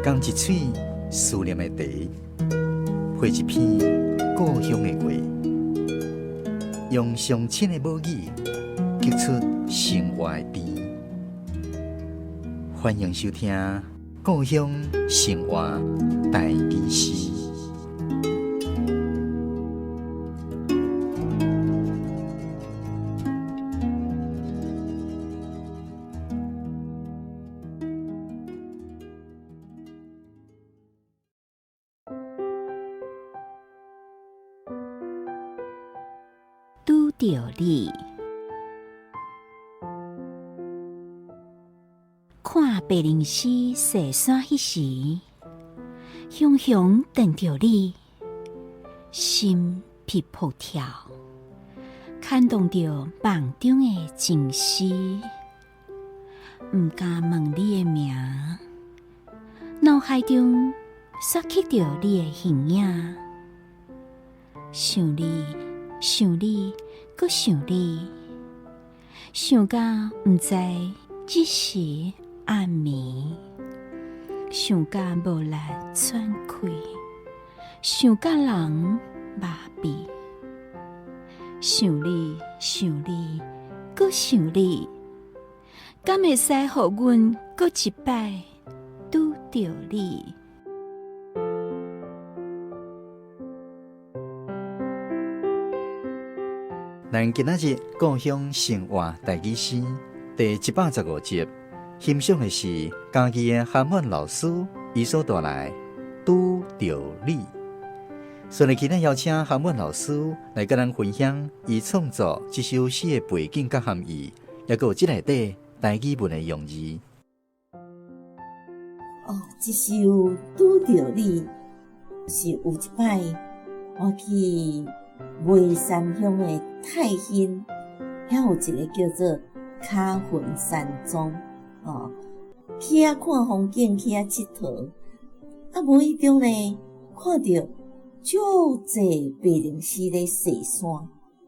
仝一喙思念的茶，配一篇故鄉的話，用上親的母語，激出生活的甜。歡迎收聽《故鄉生活台語詩》。拄著你，看白靈絲雪山彼時，雄雄撞著你，心噗噗跳，牽動著夢中的情絲，毋敢問你的名，腦海中煞刻著你的形影，想你，想你，閣想你，想甲毋知日時暗暝，想甲無力喘氣，想甲人麻痹，想你，想你，閣想你，敢會使予阮閣一擺拄著你？咱今仔日故鄉生活台語詩第115集，欣賞的是嘉義的韓滿老師伊所帶來的拄著你。所以今日邀請韓滿老師來佮咱分享伊創作這首詩的背景佮含義，抑閣有這內底台語文的用字。哦，這首拄著你是有一擺我去眉山鄉的泰興，遐有一個叫做卡雲山莊，哦，去遐看風景，去遐𨑨迌，啊，無意中呢，看著足濟白靈絲咧雪山，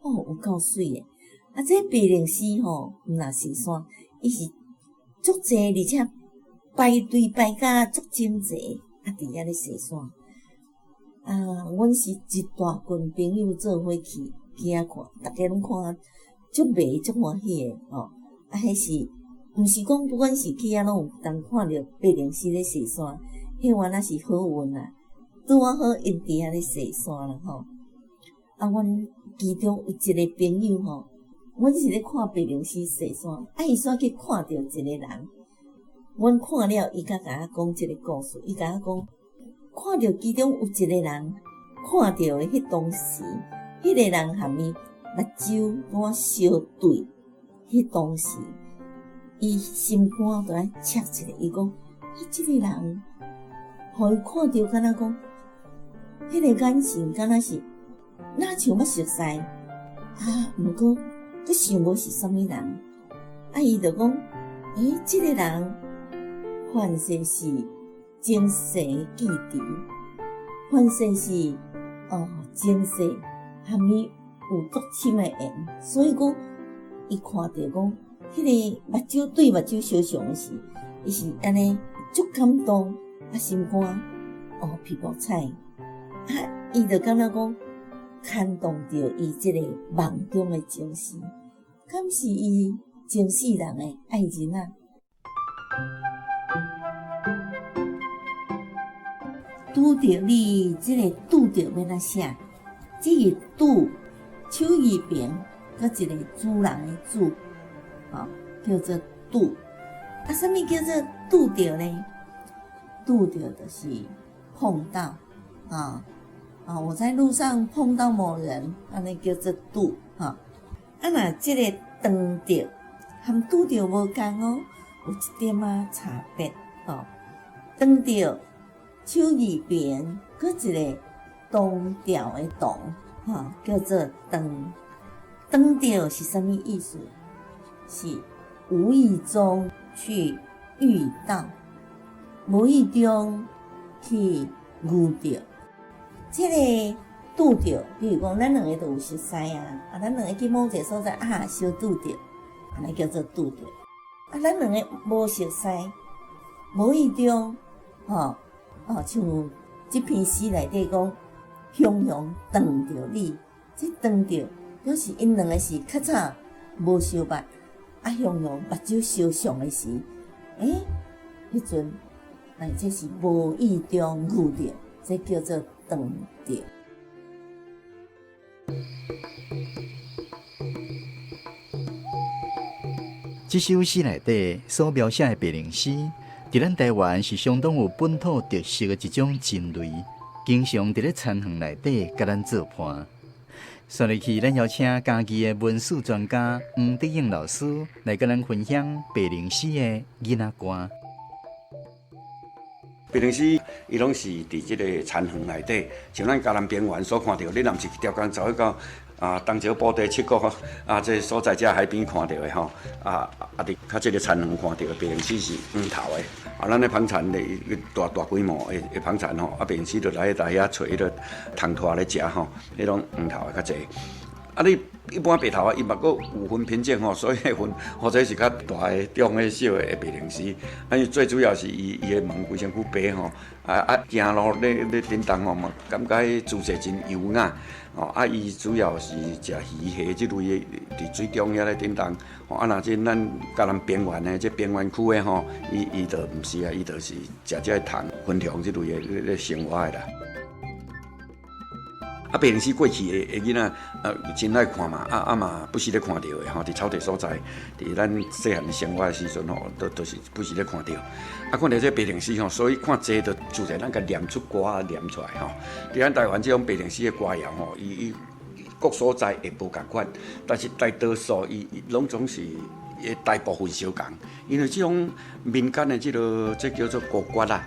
哦，有夠媠的。啊，這白靈絲吼，毋若雪山，伊是足濟，而且排隊排甲足整齊，啊，佇遐咧雪山。啊，阮是一大群朋友做伙去去遐看，逐家攏看足美足歡喜的吼。啊，彼是毋是講不管是去遐攏有通看著白靈絲咧雪山，彼原來是好運啊，拄仔好𪜶佇遐咧雪山啦吼。啊，阮其中有一個朋友吼，阮是咧看白靈絲雪山，啊，伊煞去看著一個人，阮看了，伊才共我講這個故事，伊共我講。看著其中有一個人，看著的彼當時，彼個人含伊目睭拄仔相對，彼當時，伊心肝就愛赤一下，伊講，彼這個人，予伊看著敢若講，彼個眼神敢若是，若像捌熟似，啊，毋過，閣想無是啥物人，啊，伊就講，欸，這個人，凡勢是。前世記仇，凡勢是哦，前世含伊有足深的緣，所以講，伊看著講，彼個目睭對目睭相像的時，伊是按呢足感動，啊心肝哦噗噗彩，啊伊就感覺講牽動著伊這個夢中的情絲，敢是伊前世人的愛人啊？拄著你，這個拄著欲按怎寫？這個拄，手字邊，閣一個主人的主，吼，叫做拄。啊，啥物叫做拄著呢？拄著就是碰到，啊啊！我在路上碰到某人，按呢叫做拄，吼。啊，若這個撞著，含拄著無仝哦，有一點仔差別，吼。撞著。手字邊，閣一個當掉的當，吼，叫做撞。撞著是啥物意思？是無意中去遇到，無意中去遇著。這個拄著，比如講，咱兩個都有熟似啊，啊，咱兩個去某一個所在啊，相拄著，按呢叫做拄著。啊，咱兩個無熟似，無意中。吼哦，像這篇詩內底講，雄雄撞著你，這撞著表示𪜶兩个是較早無相捌，啊，雄雄目睭相送的時，欸，彼陣，哎，這是無意中遇著，這叫做撞著。這首詩內底所描寫的白靈絲，佇咱台灣是相當有本土特色的一種珍類，經常佇咧田園內底佮咱做伴。紲落去，咱邀請嘉義的文史專家黃德勇老師來佮咱分享白靈絲的囡仔歌。白靈絲伊攏是佇這個田園內底，像咱嘉南平原所看著，你若毋是去刁工走去到啊東石埔地七股啊，這所在這海邊看著的吼，啊啊佇較這个田園看著的白靈絲是黃頭的。啊，咱咧捧田咧，大大規模的的捧田吼，啊白靈絲就來來遐揣彼个虫拖咧食吼，彼種黃頭的較濟。啊，你一般白頭仔，伊嘛閣有分品種吼，所以分或者是較大的、中的、小的白靈絲。啊，伊最主要是伊伊的毛規身軀白吼，啊啊行路咧咧振動吼嘛，感覺彼姿勢真優雅。吼，啊，伊主要是食魚蝦這類的，佇水中遐咧振動。吼，啊，若這咱嘉南平原的這平原區的吼，伊伊就毋是啊，伊就是食這个蟲、昆蟲這類的咧咧生活的啦。啊，白靈絲過去的的囡仔，真愛看嘛，啊啊嘛不時咧看著的吼，佇草地所在，佇咱細漢生活的時陣吼，都都是不時咧看著。啊，看著這白靈絲吼，所以看濟就自然咱共念出歌念出來吼。佇咱台灣這種白靈絲的歌謠吼，伊伊各所在會無仝款，但是大多數伊伊攏總是會大部分相仝，因為這種民間的這个這叫做歌訣啦。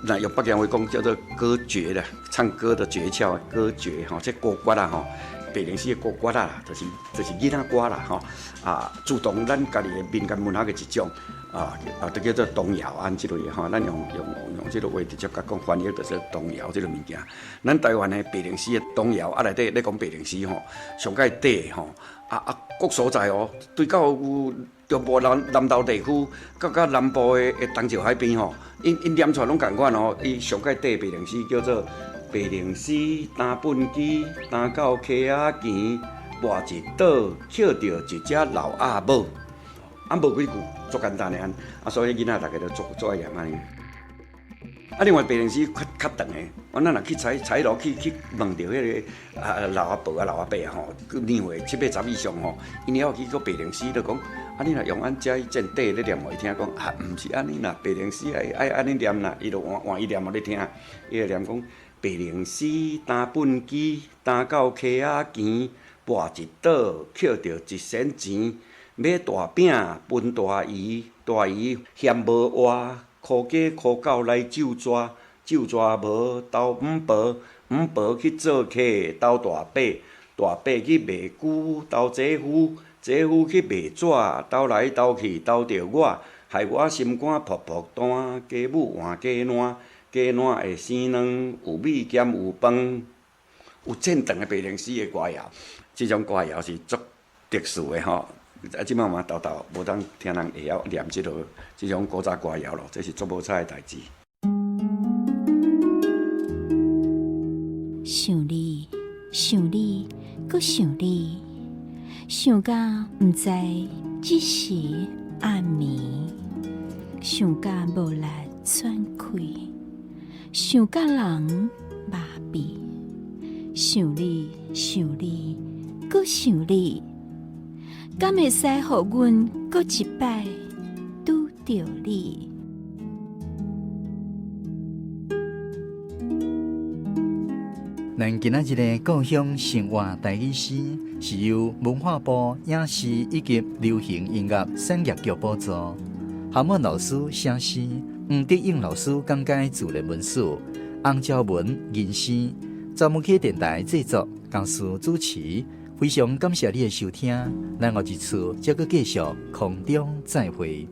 那用北京話講叫做歌訣啦，唱歌的訣竅，歌訣吼，這歌訣啦吼，白靈絲的歌訣啦，就是就是囡仔歌啦吼。啊，自動咱家己的民間文學的一種啊啊，就叫做童謠按這類的吼，咱用用用這个話直接共講翻譯，就是童謠這个物件。咱台灣的白靈絲的童謠啊，內底咧講白靈絲吼，上蓋短吼，啊啊各所在哦，對到有中部南南投地區，到到南部的的東石海邊吼，𪜶𪜶念出來攏仝款哦。伊上蓋短白靈絲叫做白靈絲擔畚箕，擔到溪仔墘，跋一倒，抾著一隻老鴨母。啊，無幾句，足簡單的按，啊，所以囡仔逐家都足足愛念按呢。啊，另外白靈絲較較長的，我咱若去採採路去去問著彼个啊老阿婆啊老阿伯啊吼，年歲七八十以上吼，𪜶了去閣白靈絲就講，啊你若用按遮正短咧念予伊聽，講啊毋是按呢啦，白靈絲愛愛按呢念啦，伊就換換伊念予你聽，伊就念講白靈絲擔畚箕，擔到溪仔墘，跋一倒，抾著一仙錢，買大餅分大姨，大姨嫌無活。箍雞箍狗來酒蛇，酒蛇無投五婆，五婆去做客投大伯，大伯去賣龜投姐夫，姐夫去賣紙，投來投去投著我，害我心肝噗噗彈，雞母換雞爛，雞爛會生卵，有米兼有飯，有正長的白靈絲的歌謠，這種歌謠是足特殊的吼。啊，這擺嘛沓沓無當聽人會曉念這个這種古早歌謠咯，這是足無彩的代誌。想你，想你，閣想你，想甲毋知這是暗暝，想甲無力喘氣，想甲人麻痹，想你，想你，閣想你。敢會使予阮閣一擺拄著你？咱今仔日的故鄉生活台語詩，是由文化部影視以及流行音樂產業局補助，韓滿老師寫詩，黃德勇老師講解自然文史，洪昭文吟詩，查謨起電台製作，公司主持。非常感謝你的收聽，咱後一次再閣繼續空中再會。